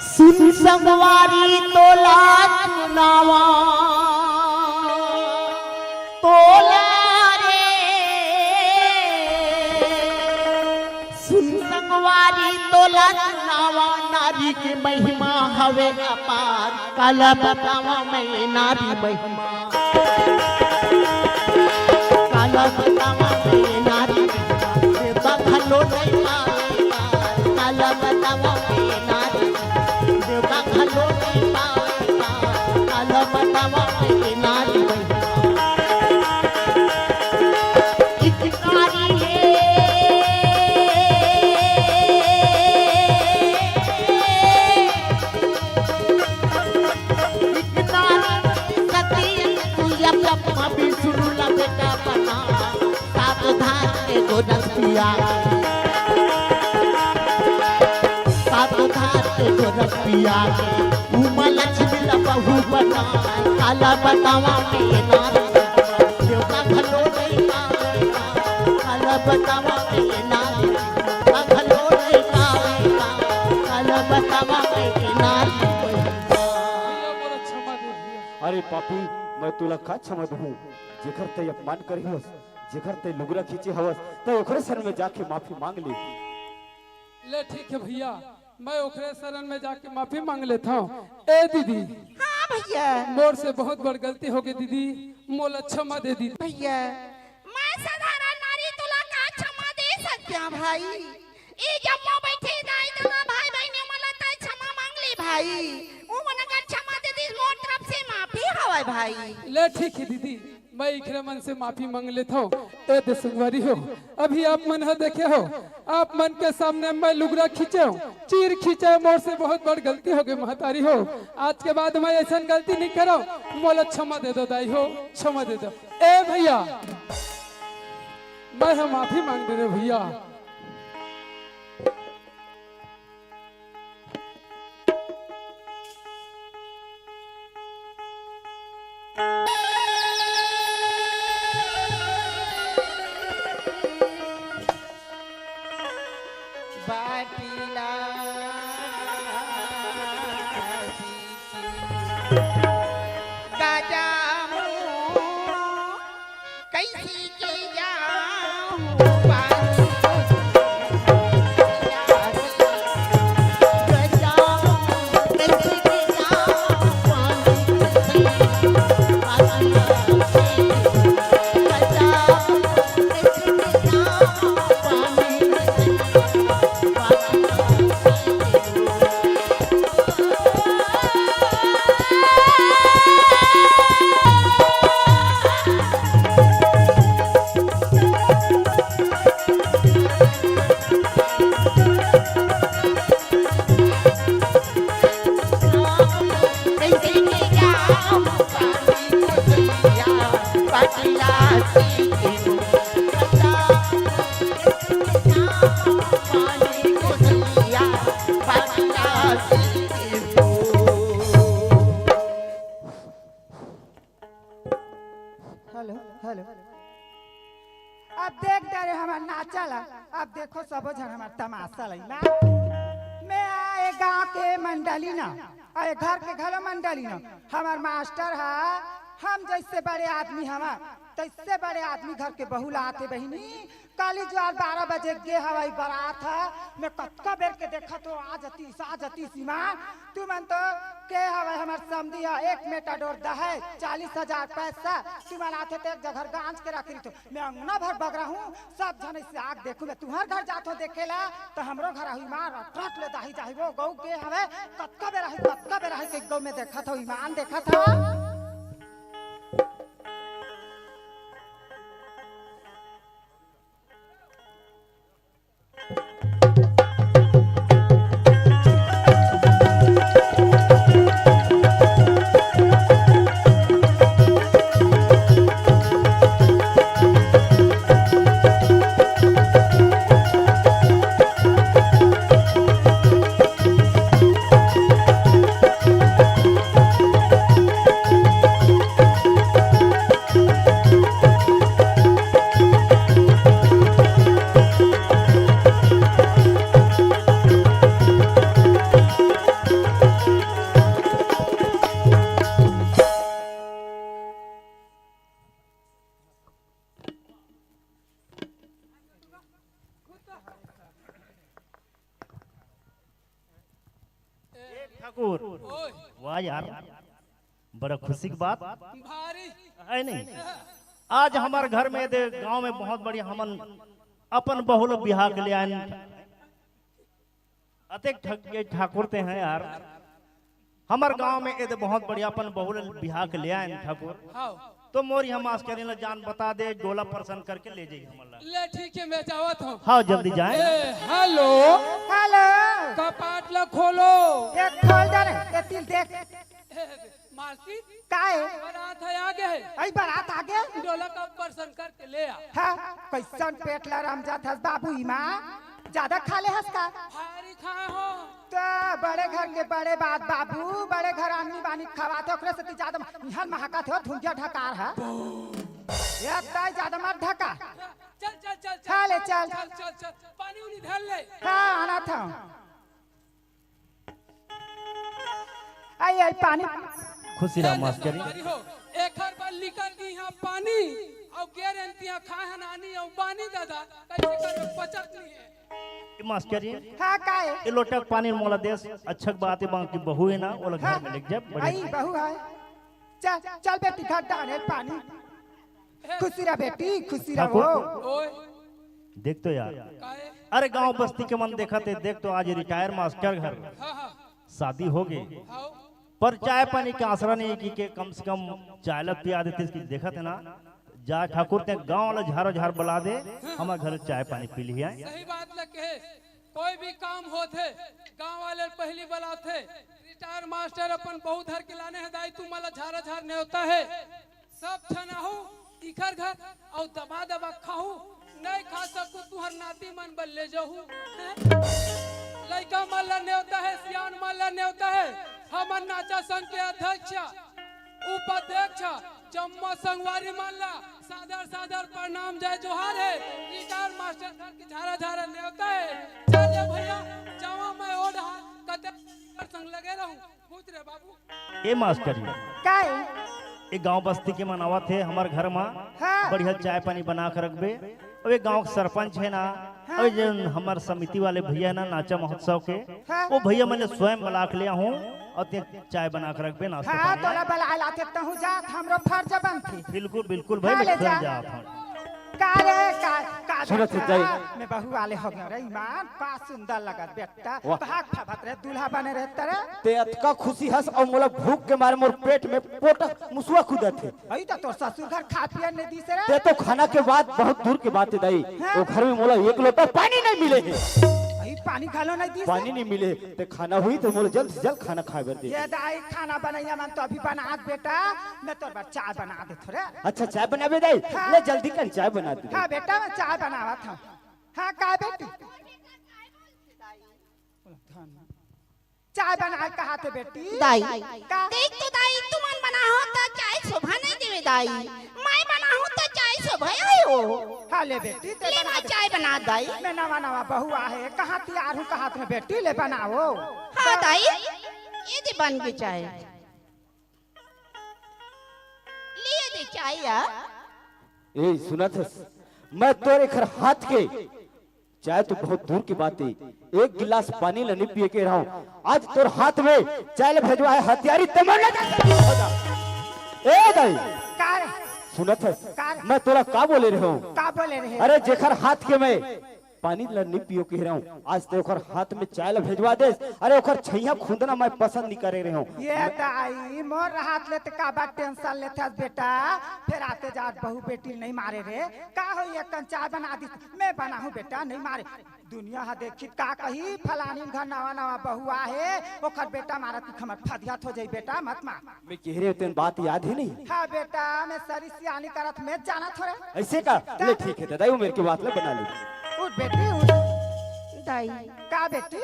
सुन संगवारी तोला चुनावा, तोला रे। सुन संगवारी तोला चुनावा, नारी के महिमा हवे अपार। काला बतावा मैं नारी महिमा, काला बतावा मैं नारी महिमा, देवता घलो नहीं पावे पार। काला बतावा मैं नारी, देवता घलो नहीं पावे पार। काला बतावा मैं नारी महिमा, एक नारी हे। एक नारी सती तू या ब्रह्मा विष्णु ला बेटा बना, सात धार के गोरख पिया, सात धार के गोरख पिया, उमा लक्ष्मी ला बहू बना। काला बतावा मैं नारी, देवता घलो नहीं पावे। काला बतावा मैं नारी, देवता घलो नहीं पावे। काला बतावा मैं नारी। भैया बोला क्षमा दे भैया। अरे पापी, मैं तुला का क्षमा दूं? जेकर ते अपमान करे हवस, जेकर ते लुगरा खींचे हवस, ते ओकरे शरण में जाके माफी मांग ले। ले ठीक है भैया, मैं ओकरे शरण में जाके माफी मांग लेता हूँ। ए दीदी, हाँ भैया। मोर से बहुत बड़ गलती हो गई दीदी, मोला क्षमा दे दीदी। भैया, मैं साधारण नारी, तुला का क्षमा दे सकती हूँ भाई? ई जम्मो बैठे दाई ददा भाई बहन मन ला तै क्षमा मांग ले भाई। उ मन अगर क्षमा दे दिस, मोर तरफ से माफी हवय भाई। ले ठीक है दीदी, मैं इखरे मन से माफी मांग लेता हूँ। ए दे संगवारी हो, अभी आप मन ह देखे हो, आप मन के सामने मैं लुगरा खींचे हूँ, चीर खींचे हूँ, मोर से बहुत बड़ गलती हो गई महतारी हो। आज के बाद मैं ऐसा गलती नहीं करो, मोला क्षमा दे दो दाई हो, क्षमा दे दो। ए भैया, मैं ह माफी मांग दे रहे भैया। बाटिला गजामू कैसी के जाऊं पानी को गजामू कैसी के जाऊं पानी को गजामू कैसी के जाऊं पानी को हेलो, हेलो। अब देख डरे हमर नाचा ला, अब देखो सबो झन हमर तमाशा ला ना। मैं आ ए गांव के मंडली ना, आ ए घर के घलो मंडली ना। हमर मास्टर हा, हम जैसे बड़े आदमी हवा, तैसे बड़े आदमी घर के बहू ला आथे बहिनी। काली जुआर बारह बजे गे हवय बरात ह, मैं कतका बेर के देखत हो, आ जतीस, आ जतीस ईमान। तुमन तो के हवय हमर समधी ह, एक मेटाडोर दहेज, चालीस हजार पैसा, तुमन आथे ते एक जगह गांज के रख रही तो मैं अंगना भर बगरा हूँ, सब झन ऐसे आग देखू, मैं तुम्हार घर जात हो देखे ला, तो हमरो घर आहू ईमान रट रट ले दाही जाही वो गऊ गे हवय, कतका बेर आही, कतका बेर आही के गऊ में देखत हो, ईमान देखत हो। वाह यार, बड़ा खुशी की बात है नहीं? आज हमारे घर में दे, गांव में बहुत बढ़िया हमन अपन बहू ल बिहाव के ले आयन। अतेक ठग के ठाकुर ते हैं यार। हमर गांव में एदे बहुत बढ़िया अपन बहू ल बिहाव के ले आयन ठाकुर। तो मोर इहाँ मास्टरिन ल जान बता दे, डोला परसन करके ले जाई हमन ल। ले ठीक है, मैं जावत हूँ। हाँ, जल्दी जाए। ए, हेलो। हेलो। कपाट ल खोलो। ये खोल दे रे, ये तिल देख। ए, मालकिन। का है? बारात है आगे है। अई बारात आगे? डोला का परसन करके ले आ। हाँ, कैसन पेट ल रमजात हस बाबू इमा? ज्यादा खा ले हस का? भारी खाए हो। तो बड़े घर के बड़े बात बाबू, बड़े घर आमनी बानी खवाथे, ओकरे से ज्यादा इहाँ महकाथे हो, धुंधिया ढकार है। ये ताई ज्यादा मत ढका। चल, चल, चल, चल। खा ले, चल। चल, चल, चल। पानी उनी धर ले। हाँ, आना था। आई, आई, पानी। खुशी रहा ए, मास्टरी। संगवारी हो, एकर बर निकल गई यहाँ पानी, और गेर एनतिया खाए हन आनी, और पानी दादा, कैसे कर पचत नहीं है। ए मास्टरी। हाँ, का है? ए लोटा के पानी मोला देस, अच्छा के बात है, बाकी बहू है ना, ओला घर हाँ। में लेके जा, बढ़िया। आई, बहू है। चल, चल बेटी, घर डाले पानी। खुशी रह बेटी, खुशी रहो। ठाकुर। ओए। देख तो यार, काहे? अरे गांव बस्ती के मन देखत हे, देख तो आज रिटायर मास्टर घर हाँ, हाँ। शादी हो गई, हाँ। पर चाय पानी के आसरा नहीं कि के कम से कम चाय ला पिया देते, इसकी देखत है ना। जा ठाकुर ते गांव ला झारो झार बुला दे, हमारे घर चाय पानी पी लिया। सही बात ल कहे, कोई भी काम होथे, गांव वाले पहली बुलाथे। रिटायर मास्टर अपन बहू धर के लाने है दाई, तू मला झारा झार नेवता है। सब झन आहू इखर घर अउ दबा दबा खाहू, नहीं खा सकू तुहर नाती मन बर ले जाहू। हैं? लइका मन ला नेवता है, सियान मन ला नेवता है, हमर नाचा संघ के अध्यक्ष, उपाध्यक्ष, जम्मो संगवारी मन ला सादर सादर प्रणाम, जय जोहार है। रिटायर मास्टर सर के झारा झारा नेवता है। चल ले भैया, जावा मैं ओढ़ा कते संग लगे रहूं। ए मास्टर जी, का है? ए गांव बस्ती के मन आवत हे हमर घर मा, हाँ। बढ़िया चाय पानी बना के रखबे। अब ए गांव के सरपंच है ना, हाँ। अब जन हमर समिति वाले भैया ना नाचा महोत्सव के, हाँ। वो भैया मन ल स्वयं बुला के ले आहूं और ते चाय बना के रखबे, नाश्ता हाँ, पानी। तोला बुला लाथे तहूं जात, हमरो फर्ज बनथे। बिल्कुल, बिल्कुल भाई, हाँ, मैं ले स्वयं जा। जात हूं। का रे, का, का सुनत देखा? जाई। मैं बहू वाले हो गया रे ईमान, का सुंदर लगत बेटा। वाह। भाग फबत रहे, दूल्हा बने रहे तेरे। ते अतका खुशी हस और मोला भूख के मारे मोर पेट में पोटा मुसवा कूदत हे। अई तो तोर ससुर घर खा पिया नहीं दिस रे। ते तो खाना के बात बहुत दूर के बात है दाई। हाँ। वो घर में मोला एक लोटा पानी नहीं मिले हे। अई पानी घलो नहीं दिस। पानी नहीं मिले। ते खाना हुई तो मोला जल्द से जल्द खाना खाए बर दे। ये दाई खाना बनैया मन तो अभी बना दे बेटा, मैं तोर बर चाय बना दे थोड़े। अच्छा चाय बनाबे दाई? हाँ। ले जल्दी कर चाय बना दे। हाँ बेटा मैं चाय बनावत हूँ। हाँ का बेटी? चाय बना कहा थे बेटी? दाई। का? देख तो दाई, तुमन बनाहो त चाय शोभा नहीं देवे दाई। मैं बनाहो त चाय शोभा आयो। हाँ ले बेटी, ते ले बना ना दे। चाय बना दाई। मैं नवा नवा बहू आहे, कहाँ तैयार हूँ, कहाँ तुम्हें बेटी ले बनाओ। हाँ दाई, ये दे बन के चाय। लिए दे चाय या। ए, सुनत हस? मैं तोर एखर हाथ के चाय तो बहुत दूर की बात है, एक गिलास पानी ल नहीं पिए के रहूं। आज तोर हाथ में चाय ल भेजवा है हथियारी, ते मर ना जा। ए दाई, का रे? सुनत हस? का रे? मैं तोला का बोले रहूं? का बोले रहे? अरे जेखर हाथ के मैं पानी ल नहीं पियो के रहूं, आज ते ओखर हाथ में चाय ल भेजवा देस। अरे ओखर छैया खुंदना मैं पसंद नहीं करे रहूं। ये दाई, मोर हाथ ले ते का बात टेंशन लेथस बेटा? फिर आते जात बहू बेटी नहीं मारे रे। का हो ये कन चाय बना दी, मैं बनाहूं बेटा, नहीं मारे। दुनिया हा देखी का कही, फलानी घर नवा नवा बहू आहे, ओखर बेटा मारत की खमर फदियात हो जाई बेटा, मत मार। मैं कह रहे तेन बात याद ही नहीं। हाँ बेटा, मैं सरी सियानी करत मैं जाना थोड़े। ऐसे का? ले ठीक है दाई, वो मेरे की बात ले बना ले। उठ बेटी उठ। दाई। का बेटी?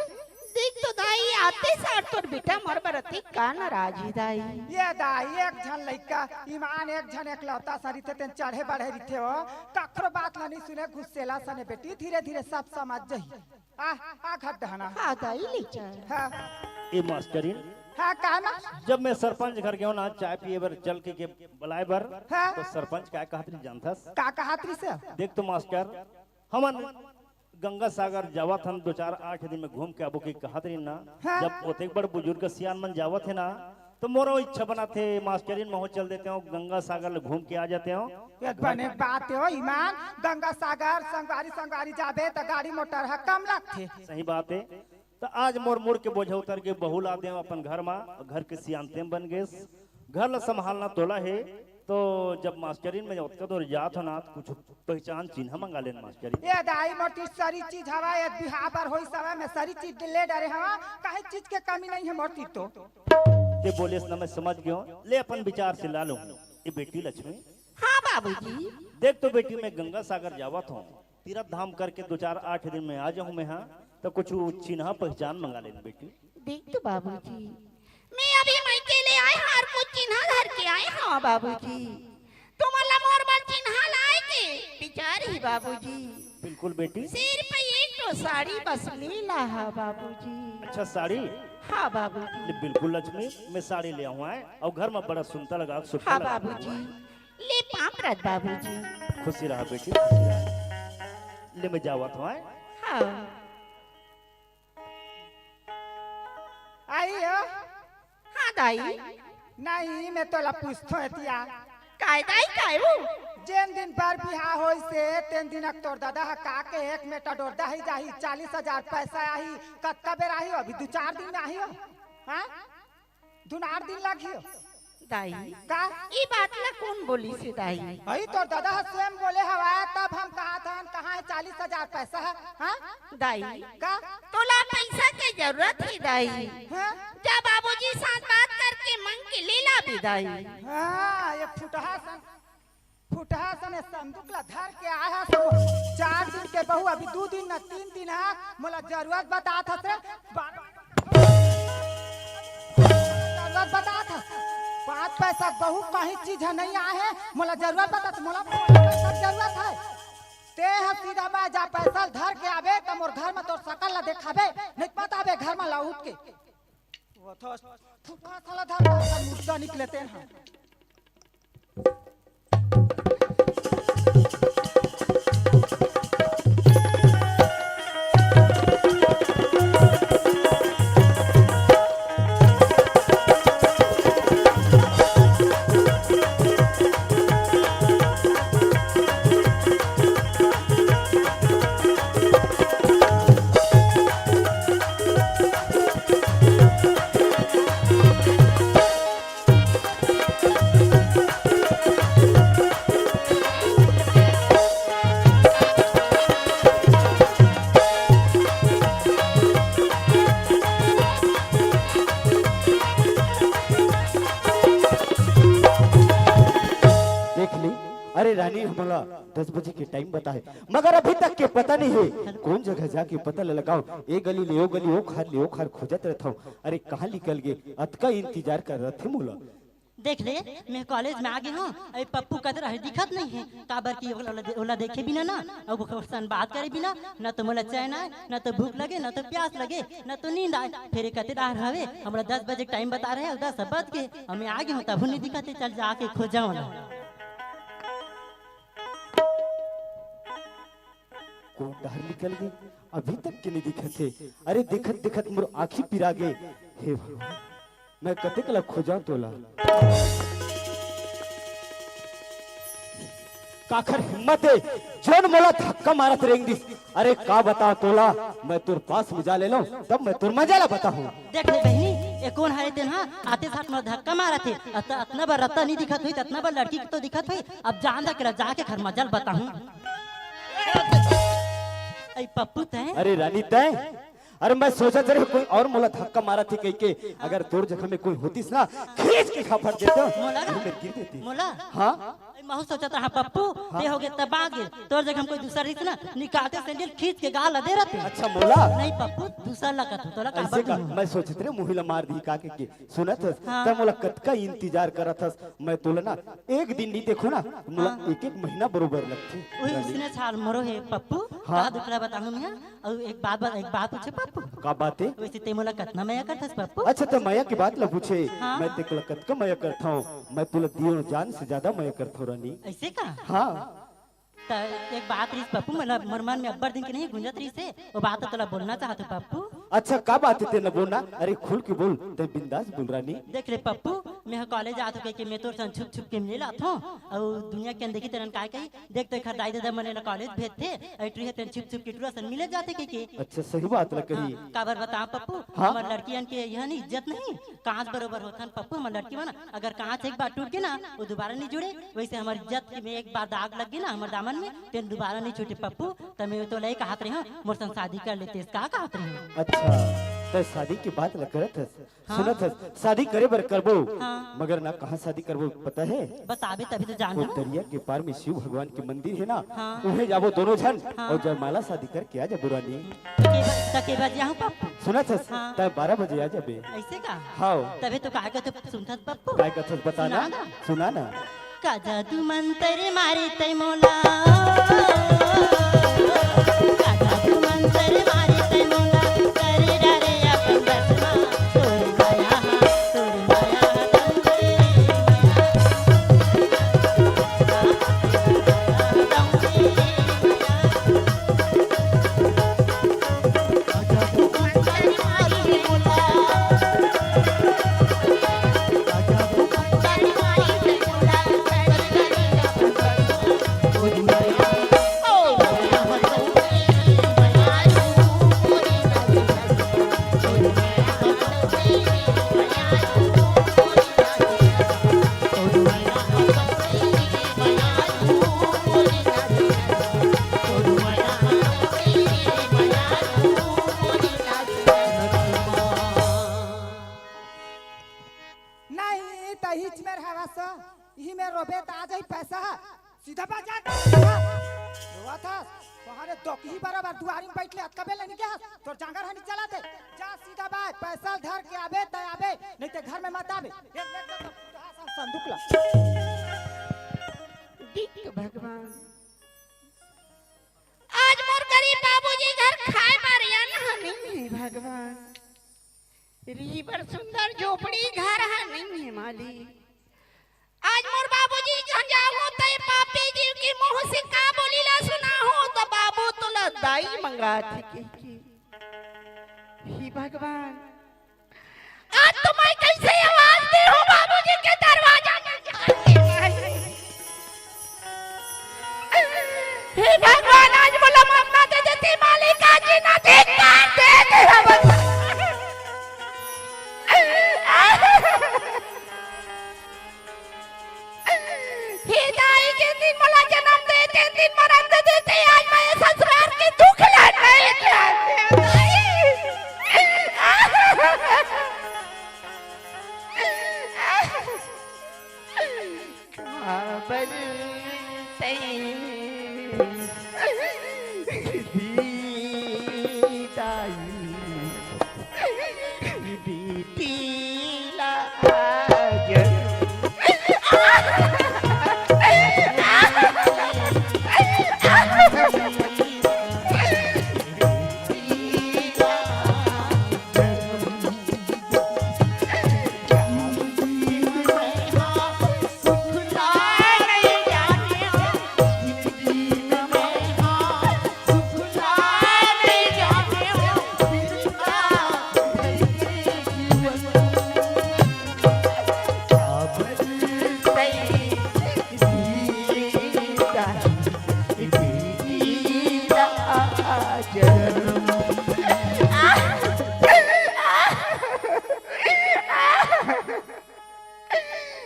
देख तो दाई, आते सार तोर बेटा मोर बरती का नाराज ही दाई। ये दाई, एक झन लइका ईमान, एक झन एकलौता सरी थे, तेन चढ़े बढ़े रिथे हो, कखरो बात ला नहीं सुने, गुस्सेला सने बेटी, धीरे धीरे सब समझ जही। आ, आ घर डहना। हाँ दाई, ले चल। हाँ। ए मास्टरिन, हाँ का ना? जब मैं सरपंच घर गयो ना चाय पिए बर चल के, के बुलाए बर, हाँ। तो सरपंच का कहत रही जानथस? का कहत रही से? देख तो मास्टर, हमन गंगा सागर जावत हन, दो चार आठ दिन में घूम के आबो के कहत रहिन ना। हाँ। जब ओतेक बड़ बुजुर्ग सियान मन जावत हे ना, तो मोरो इच्छा बनत हे, मास्टरिन महूँ चल देतेंव, गंगा सागर ले घूम के आ जातेंव। ये बने बात हे ओ ईमान, गंगा सागर संगवारी संगवारी जाबे त गाड़ी मोटर ह कम लगथे। सही बात हे। त आज मोर मुड़ के बोझा उतर गे, बहू ला देंव अपन घर मा, घर के सियान तें बन गेस। घर ला संभालना तोला हे, तो जब मास्टरिन में ओतका दूर जात हो ना, त कुछ पहचान चिन्हा मंगा लेन मास्टरिन। ए दाई, मोर तीर सरी चीज हवा, ए बिहाव बर होइस हवा, मैं सरी चीज ले डरे हवा, काहे चीज के कमी नहीं हे मोर तीर तो। ते बोलेस ना, मैं समझ गेंव, ले अपन विचार से ला लूं। ए बेटी लक्ष्मी। हाँ बाबूजी। देख तो बेटी, मैं गंगा सागर जावत हों, तीरथ धाम करके दो चार आठ दिन में आ जाहूं मैं, हाँ, त कुछ चिन्हा पहचान मंगा लेन बेटी। देख तो बाबूजी, मैं अभी मइके ले आए हंव अउ कुछ चिन्हा धर के आए हंव बाबूजी। तुमन ला मोर बर चिन्हा लाए के विचार हे बाबूजी। बिल्कुल बेटी। सिर्फ एक ठो साड़ी बस ले ला हा बाबूजी। अच्छा, साड़ी? हाँ बाबूजी। ले, बिल्कुल लक्ष्मी, मैं साड़ी ले आहूं, आय, अउ घर में बड़ा सुन्ता लगा, सुन्ता हाँ लगा। बाबूजी। ले पाँव परत बाबूजी। खुशी रहा बेटी, खुशी रहा। ले मैं जावत हों, आय। हाँ। आई हो? हाँ दाई। नहीं, मैं तोला पूछथों एतिया। काय दाई, काय वो? जेन दिन बर बिहाव होइस हे, तेन दिन तोर ददा ह का के एक मेटा डोरदा ही जाही, चालीस हजार पैसा आही, कतका बेर आही हो? अभी दू चार दिन में आही हो। हाँ? दुनार दिन लागही हो। दाई, का? ई बात ला कोन बोलिस हे दाई? भाई, तोर ददा ह स्वयं बोले हवय, तब हम कहत हन, कहाँ हे चालीस हजार पैसा ह? हाँ? दाई, का? तोला पैसा के जरूरत हे दाई। हाँ? जा बाबूजी साथ बात करके मंग के ले ला बे दाई। हाँ, ये फुटहा सन फुटहा सने संदूक ला धर के आए हस। चार दिन के बहू, अभी दू दिन न तीन दिन हे, मोला जरूरत बतात हस रे। बार-, जरूरत बतात हस। पाँच पैसा बहू कहीं चीज हे, नहीं आए हे, मोला जरूरत बतात, मोला पाँच पैसा जरूरत हे। ते ह सीधा मैं जा पैसा धर के आबे, त मोर घर में तोर सकल ला देखाबे, नहीं मत आबे घर में लहुट के। वो तो फुटहा साला धर, मुर्दा निकले तेन ह। देख ली, अरे रानी, हमला दस बजे के टाइम बताए, मगर अभी तक के पता नहीं हे। कौन जगह जाके पता ल लगाओ, ए गली ले ओ गली, ओ खार ले ओ खार खोजत रहत हंव। अरे कहाँ निकल गे, अतका इंतजार करत हे मोला। देख ले, मैं कॉलेज में आ गे हंव, अभी पप्पू कतरा हे दिखत नहीं हे, काबर कि ओला, ओला देखे बिना ना, अउ ओकर सन बात करे बिना, ना तो मोला चैन आए, ना तो भूख लगे, ना तो प्यास लगे, ना तो नींद आए। फेर ए कते डाहर हवे, हमला दस बजे के टाइम बता रहे, अउ दस बज गे, अउ मैं आ गे हंव, तभू नहीं दिखत हे, चल जाके खोजंव ओला। कौन डाहर निकल गे? अभी तक के नहीं दिखत हे। अरे दिखत दिखत मोर आँखी पिरा गे। हे भगवान, मैं कतेक ला खोजंव तोला। काखर हिम्मत हे, जोन मोला धक्का मारत रेंग दिस। अरे का बताओं तोला, मैं तोर पास में जा ले लंव, तब मैं तोर मजा ला बताहूँ। देख ले बहिनी, ए कोन हरे तेन ह, आते साथ मोला धक्का मारत हे। अत-, अतना बर रत्ता नहीं दिखत होही, त अतना बर लड़की तो दिखत होही। अब जान दा के ला जाके घर मजा ल बताहूँ। अई पप्पू तैं? अरे रानी तैं? अरे मैं सोचत रहे कोई और मोला धक्का मारत हे कहि के, अगर तोर जगह में कोई होतिस ना, खींच के खपड़ देतेंव। मोला? अरे मैं गिर देती। मोला? हाँ? अई महू सोचत रहा पप्पू, हाँ? ते हो गे तबाह गे, तोर जगह में कोई दूसर रहिस ना, निकालते सैंडल खींच के गाल दे रहते। अच्छा मोला? नहीं पप्पू, दूसर ला कथंव, तोला अइसे काबर का? दूँ? मैं सोचत रहे मुही ला मार दिही का कहि के। सुनत हस, हाँ। तैं मोला कतका इंतजार करत हस, मैं तोला ना एक दिन नहीं देखों ना, मोला हाँ। एक एक महीना बरोबर लगथे। ओही रानी। इसने छाल मोरो हे पप्पू, हाँ। का दुख ला बताहूँ मैं, अउ एक बात, एक बात पूछे पप्पू। का बात हे? वइसे तैं मोला कतना मया करथस पप्पू? अच्छा, तैं मया के बात ला पूछे, हाँ। मैं तें ला कतका मया करथंव, मैं तोला दियों जान से ज्यादा मया करथंव रानी। अइसे का? हाँ। त एक बात रहिस पप्पू, मतलब मोर मन में अब्बड़ दिन के नहीं गुंजत रहिस हे, वो बात तोला बोलना चाहत हूँ पप्पू। अच्छा, का बात हे तेला बोलना? अरे खुल के बोल, तैं बिंदास बोल रानी। देख ले पप्पू, मैं ह कॉलेज जात हूँ कहिके मैं तोर संग छुप छुप के मिले आत हूँ, अउ दुनिया के अनदेखी तेरन काय कही, देख तो एखर दाई ददा मन एला कॉलेज भेजथे, अउ टुरी ह तेन छुप छुप के टुरा सन मिले जाथे कहिके। अच्छा, सही बात ला कही। हाँ, काबर बताओ पप्पू, हाँ? हमर लड़कियन के यह नहीं इज्जत नहीं, कांच बरोबर होथन पप्पू, हमर लड़की मन अगर कांच एक बार टूट गे ना, वो दोबारा नहीं जुड़े। वैसे हमर इज्जत में एक बार दाग लग गे ना हमर दामन में, तेन दोबारा नहीं छूटे पप्पू। त मैं तो लई कहत रहे हूँ, मोर संग शादी कर लेते, का कहत रहे हूँ? अच्छा, तैं शादी की बात ल करत हस? हाँ। सुनत हस, शादी करे बर करबो, हाँ। मगर ना कहाँ शादी करबो पता है? बताबे तभी तो वो जानबो। दरिया के पार में शिव भगवान के मंदिर है ना, हाँ। उहे जाबो दोनों झन हाँ। अउ जयमाला शादी करके आ जाबो रानी। त के ब-, त के बजे आहूँ पप्पू? सुनत हस, हाँ। तैं बारह बजे आ जाबे। ऐसे का? हाँ। तभी तो काय कहत हस पप्पू? काय कहत हस बताना? सुना ना। सुना ना। का जादू मंतर मारे तैं मोला, का जादू मंतर मारे तैं मोला, करे डारे अपन बस मा, तोर माया हा, तोर माया हा, तोर माया हा। नहीं, त हिच मेर हवस, इही मेर रोबे त आ जाही पैसा ह। सीधा बात जान। रोवत हस, तोहरे दोकही बराबर दुआरी में बैठ ले, अतका बेला नहीं गया हस, तोर जांगर हनी चला दे। जा सीधा बात, पैसा धर के आबे त आबे, नहीं ते घर में मत आबे। ये ले, ले, ले, बुढ़ा सा संदूक ला। दिक भगवान, आज मोर गरीब बाबूजी घर खाए बर अन्न ह नहीं हे भगवान। रही बर सुंदर झोपड़ी घर ह नहीं हे मालिक। आज मोर बाबूजी घर जाहूं त ए पापी जीव के मुंह से का बोली ला सुनाहूं त बाबू तोला दाई मंगाथे कहिके। हे भगवान, आज तो मैं कैसे आवाज दे हूँ बाबूजी के दरवाजा में जाके। हे भगवान, आज मोला मौका दे देती मालिक, आज ना धिक्कार दे दे भगवान। हे दाई, जेन दिन मोला जनम दे, तेन दिन मरन दे देते, आज मैं ससुराल के दुख ला नहीं जानते, दाई। काबर तैं दाई बेटी ला जन्म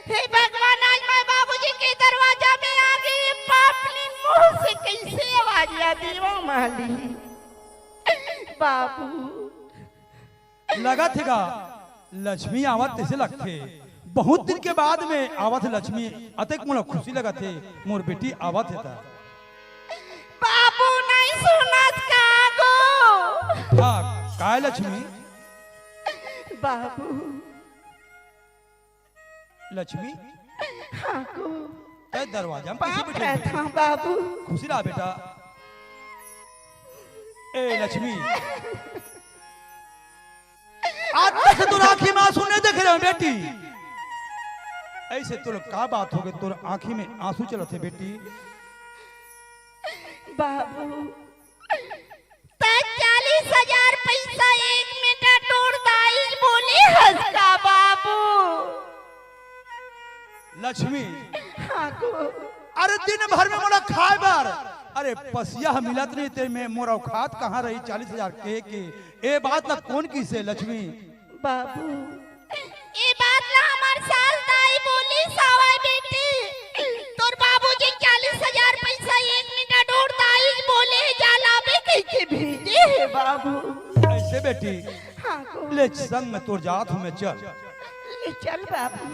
हे भगवान, आज मैं बाबूजी के दरवाजा में आ गई। पापनी मुंह से कैसे आवाज आ देवा माली? बाबू। लगत हे गा, लक्ष्मी आवत तैसे लगथे। बहुत दिन के बाद में आवत हे लक्ष्मी, अतेक मोला खुशी लगत हे, मोर बेटी आवत हे त। बाबू नहीं सुनत का गो? हाँ, काय लक्ष्मी? बाबू। लक्ष्मी? हाँ गो। तैं दरवाजा में कैसे पाँव बैठे? परत हँव बाबू। खुशी रहा बेटा। ए लक्ष्मी, आज तक तोर आँखी में आंसू नहीं देखे रहेंव बेटी। ऐसे तोर का बात होगे, तोर आँखी में आंसू चलत हे बेटी? बाबू, त चालीस हजार पइसा एक मिनट टोर दाई बोले हस का बाबू? लक्ष्मी, हाँ गो। अरे दिन भर में मोला खाए बर, अरे पसिया ह मिलत नहीं ते में मोर औकात कहाँ रही चालीस हजार के के? ए बात ला कोन किसे लक्ष्मी? बाबू, ए बात ला हमार सास दाई बोली सावय बेटी, तोर बाबूजी चालीस हजार पइसा एक मिनट टोर दाई बोले जा लाबे कहिके भेजे हे बाबू। ऐसे बेटी, हाँ गो। ले संग में तोर जात हूँ मैं, चल। ले चल बाबू।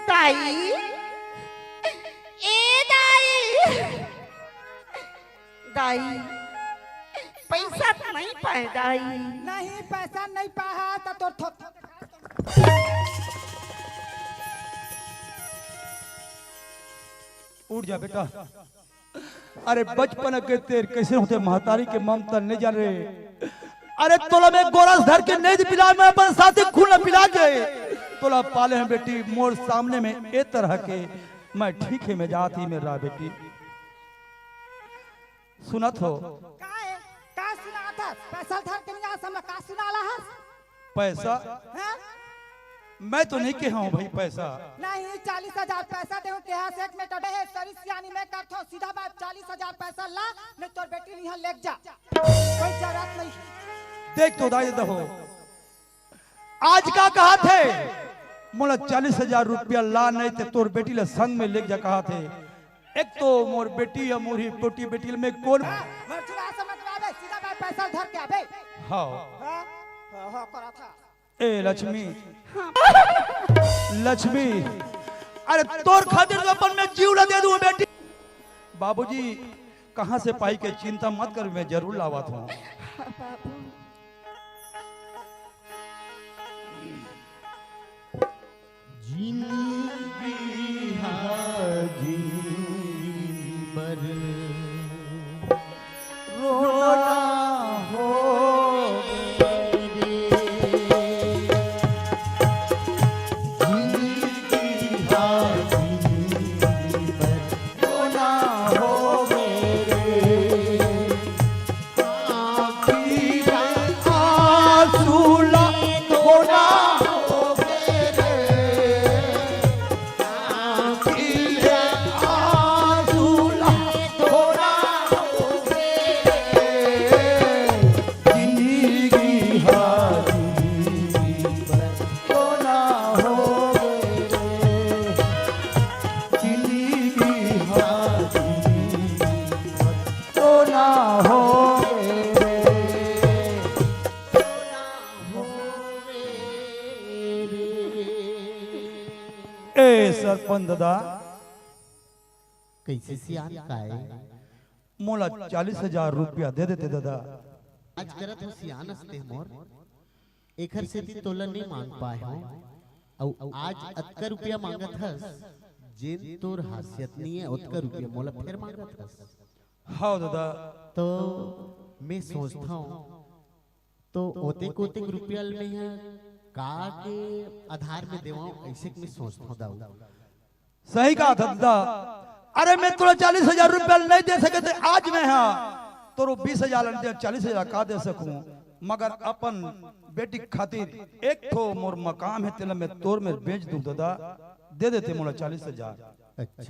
दाई, ए दाई, दाई, पइसा तो नहीं पाए दाई। नहीं, पैसा नहीं पाहा त तोर थो- उठ जा बेटा। अरे बचपन के तेर कैसे होते, महतारी के ममता नहीं जान रे। अरे तोला मैं गोरस धर के नहीं पिला, मैं अपन साथी खून ला पिला के तोला पाले हैं बेटी। मोर सामने में ए तरह के मैं ठीक है, मैं जात ही में रहा बेटी। सुनत हो? का है? का सुनात हस? पैसा धर के नहीं आ, हमरा का सुनाला हस? पैसा? हाँ? मैं तो नहीं कहा हूँ भाई पैसा। नहीं, चालीस हजार पैसा देहूँ, कहा से एक मिनट अबे है, सरी सियानी मैं करत हूँ, सीधा बात, चालीस हजार पैसा ला, नहीं तोर बेटी नहीं लेके जा, कोई जरूरत नहीं। देख तो दाई दहो, आज का कहा थे, मोला चालीस हजार रुपया ला, नहीं ते तोर बेटी ला संग में लेके जा कहा थे। एक तो मोर बेटी या मोरी पोटी बेटी में कौन हाँ, मरचुरा समझ में आवे, सीधा बात पैसा धर के आवे। हाँ। हाँ, हाँ, हाँ, करा था। ए लक्ष्मी, लक्ष्मी, अरे तोर खातिर तो अपन मैं जीव ला दे दूं बेटी। बाबूजी कहाँ से पाई के चिंता मत कर, मैं जरूर लावत हूँ। जिंदगी हा जिंदगी भर रोना हो मेरे। जिंदगी हा जिंदगी भर रोना हो मेरे। ए सरपंच दादा, कइसे सियान काय? मोला चालीस हजार रुपया दे देते दादा। आज करत हो सियान असते मोर, एखर सेती तोला नहीं मांग पाए हो। अउ आज अतका रुपया मांगत हस, जेन तोर हासियत नहीं है, ओतका रुपया मोला फेर मांगत हस। हाँ दादा। तो मैं सोचता हूँ, तो ओतेक ओतेक रुपया ल मैं ह का के आधार में देवां, अइसे के मैं सोचथों दाऊ। सही कहा था दादा। अरे मैं तोला चालीस हजार रुपया नहीं दे सके थे आज मैं, हाँ तोरो बीस हजार ल दे, चालीस हजार का दे सकूं, मगर अपन बेटी खातिर एक ठो मोर मकाम है, तेला मैं तोर में बेच दूं दादा, दे देते मोला चालीस हजार। अच्छा।